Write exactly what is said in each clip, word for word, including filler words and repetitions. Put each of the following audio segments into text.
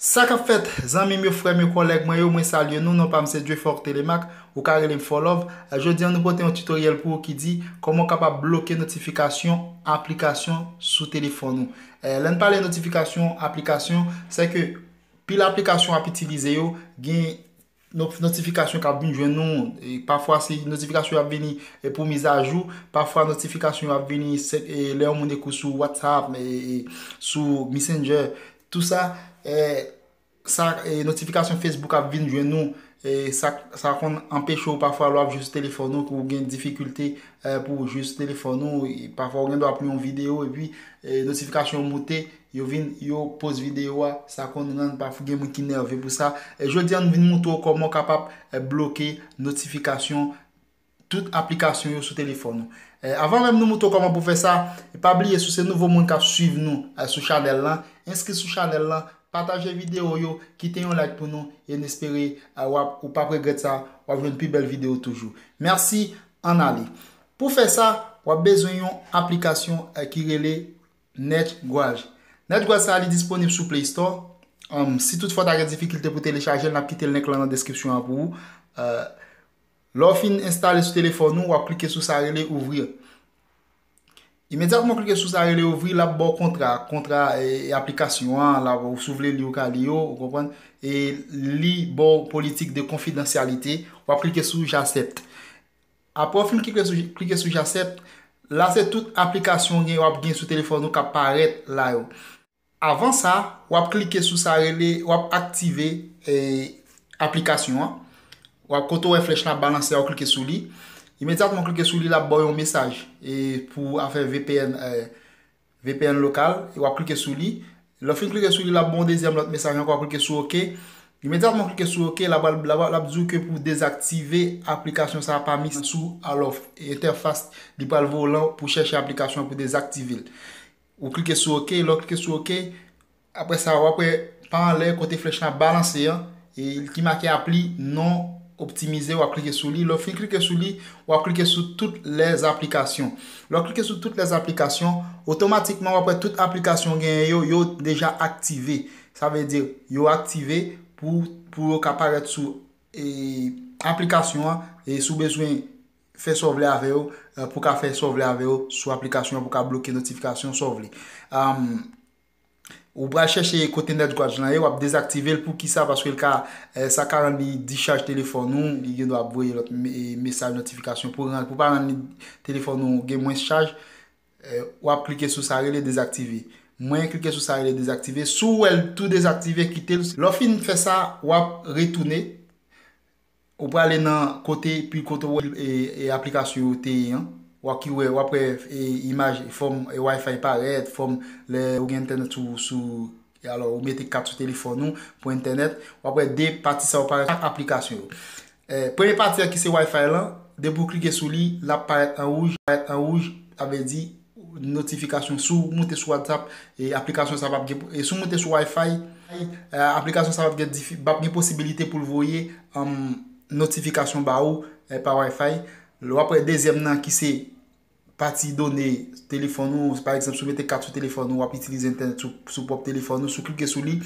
Sa k ap fèt, zanmi m yo, frè m yo, kòlèg mwen yo, mwen salye nou, non pa m se Dieufort Telemaque, ou ka rele m Fò Love. Jodi a nou pote yon tutoriel pou ou ki di kòman w kapab bloke notifikasyon aplikasyon sou telefòn ou. Eh, lè n pale notifikasyon aplikasyon, se ke pil aplikasyon w ap itilize yo, gen no-, notifikasyon k ap vin jwenn ou. E pafwa se notifikasyon y ap vini, e pou mizajou, pafwa notifikasyon yo ap vini se, e lè yon moun ekri w sou WhatsApp, e, e sou Messenger, tou sa, e, sa, e, notifikasyon Facebook ap vin jwenn ou, e sa, sa konn anpeche w pafwa lè w ap jwe sou telefòn ou, pou w gen difikilte, e, pou w jwe sou telefòn ou, e pafwa w gen dwa ap yon videyo, epi, e, notifikasyon yo moute, yo vin, yo poz videyo a, sa konn rann pafwa gen moun ki nève pou sa. E, jodi a, nou vin montre w kòman w kapab, e, bloke notifikasyon tout aplikasyon yo sou telefòn ou. E, avan menm nou montre w kòman pou fè sa, pa bliye si w se nouvo moun k ap swiv nou, e, sou chanèl lan, enskri sou chanèl lan, pataje videyo yo, kite yon like pou nou, e n espere, e, w ap, ou p ap regrèt sa, w ap jwenn pi bèl videyo toujou. Mèsi, ann ale. Pou fè sa, w ap bezwen yon aplikasyon, e, ki rele Netguage. Netguage sa a, li disponib sou Play Store. Um, si toutfwa w ta gen difikilte pou telechaje l, n ap kite link lan nan deskripsyon an pou ou. E, lè w fin enstale sou telefòn ou, w ap klike sou sa rele ouvrir. Imedyatman w klike sou sa rele ouvrir, l ap ba w kontra, kontra, e, e aplikasyon an, la, ou si w vle li, ou ka li yo, ou konprann? E li ba w politik de konfidansyalite, w ap klike sou j'accepte. Apre w fin klike sou, klike sou j'accepte, la se tout aplikasyon w gen, w ap gen sou telefòn ou k ap parèt la yo. Avan sa, w ap klike sou sa rele, w ap aktive, e, aplikasyon an. W ap kote w wè flèch la balanse a, w klike sou li. Imedyatman w klike sou li, l ap ba w yon mesaj, e, pou afè V P N, e, V P N lokal, e w ap klike sou li. Lè w fin klike sou li, l ap ba w yon dezyèm lòt mesaj ankò, w ap klike sou OK. Imedyatman w klike sou OK, l ap, l ap, l ap di w ke pou dezaktive aplikasyon sa a pami sou alò entèfas li pral voye w lan pou chèche aplikasyon an pou dezaktive l. Ou klike sou OK, lè w klike sou OK, apre sa, w ap wè pa anlè kote flèch la balanse an, e ki make appli non optimize, w ap klike sou li. Lè w fin klike sou li, w ap klike sou toutes les applications. Lè w klike sou toutes les applications, otomatikman w ap wè tout aplikasyon w genyen yo, yo deja aktive. Sa vle di, yo aktive pou, pou yo ka parèt sou, e, aplikasyon an, e si w bezwen fè sa w vle avè yo, e, pou w ka fè sa w vle avè yo sou aplikasyon an, pou w ka bloke notifikasyon sa w vle. Am, Ou pral chèche kote Netguage lan ye, w ap dezaktive l. Poukisa? Paske l ka, e, sa ka rann li dichaj telefòn ou, li gen dwa ap voye lòt me-, e, mesaj notifikasyon pou rann, pou pa rann li telefòn ou gen mwens chaj, e, w ap klike sou sa rele dezaktive. Mwen klike sou sa rele dezaktive. Si w wè l tou dezaktive, kite l. Lè w fin fè sa, w ap retounen. Ou prale nan kote, pi kote w wè, e, e, aplikasyon yo te ye an. W ap ki wè, w ap wè, e, imaj, fòm, e, Wi-Fi parèt, fòm lè ou gen entènèt sou, sou, e, alò, ou mete kat sou telefòn ou pou entènèt. W ap wè de pati sa yo parèt, chak aplikasyon yo. E, premye pati an ki se Wi-Fi lan, depi w klike sou li, l ap parèt an wouj, parèt an wouj, sa vle di, notifikasyon. Si w moute sou WhatsApp, e aplikasyon sa p ap gen, e si w moute sou Wi-Fi, e, aplikasyon sa p ap gen difi-, p ap gen posibilite pou l voye, um, notifikasyon ba ou, e, pa Wi-Fi. Lè w ap wè dezyèm nan ki se pati done telefòn ou, pa egzanp, si w mete kat sou telefòn ou, w ap itilize entènèt sou, sou pwòp telefòn ou, si w klike sou li,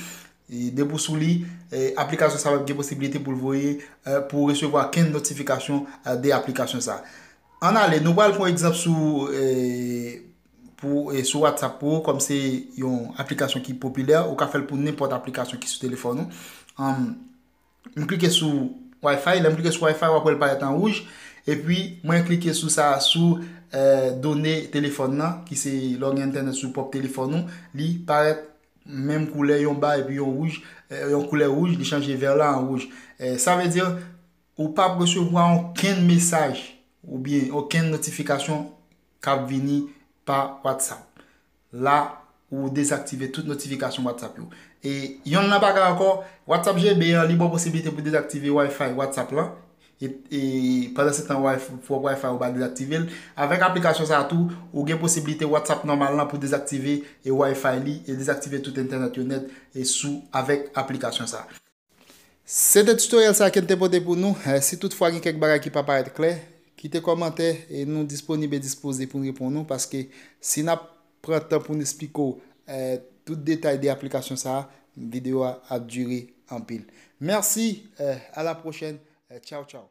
e depi w sou li, e, aplikasyon sa p ap gen posibilite pou l voye, e, pou w resevwa kenn notifikasyon, e, de aplikasyon sa. Ann ale, nou pral pran egzanp sou, e, pou, e, sou WhatsApp pou ou, kòm se yon aplikasyon ki popilè, ou ka fè l pou nenpòt aplikasyon ki sou telefòn ou. Ann, m klike sou Wi-Fi, lè m klike sou Wi-Fi, w ap wè l parèt an wouj, epi mwen klike sou sa, sou, e, done telefòn nan, ki se lè w gen entènèt sou pwòp telefòn ou, li parèt menm koulè yon ba epi yon wouj, e, yon koulè wouj, li chanje vè la an wouj. E, sa vle di, ou p ap resevwa okenn mesaj oubyen okenn notifikasyon k ap vini pa WhatsApp. La, ou dezaktive tout notifikasyon WhatsApp yo. E yonn nan bagay ankò, WhatsApp G B an, li ba w posiblite pou dezaktive Wi-Fi WhatsApp lan. E, e pandan se tan, Wi-Fi, pwòp Wi-Fi ou pa dezaktive l. Avèk aplikasyon sa a tou, ou gen posiblite WhatsApp nòmal lan pou dezaktive e Wi-Fi li, e dezaktive tout entènèt yo nèt, e sou, avèk aplikasyon sa a. Se te tutoriel sa ke n te pote pou nou. Eh, si toutfwa gen kèk bagay ki pa parèt klè, kite kòmantè e nou disponib e dispoze pou n reponn ou, paske si n ap pran tan pou n esplike w, eh, tout detay de aplikasyon sa a, Videyo a ap dire anpil. Mèsi, eh, à la prochaine. Eh, tchao, tchao.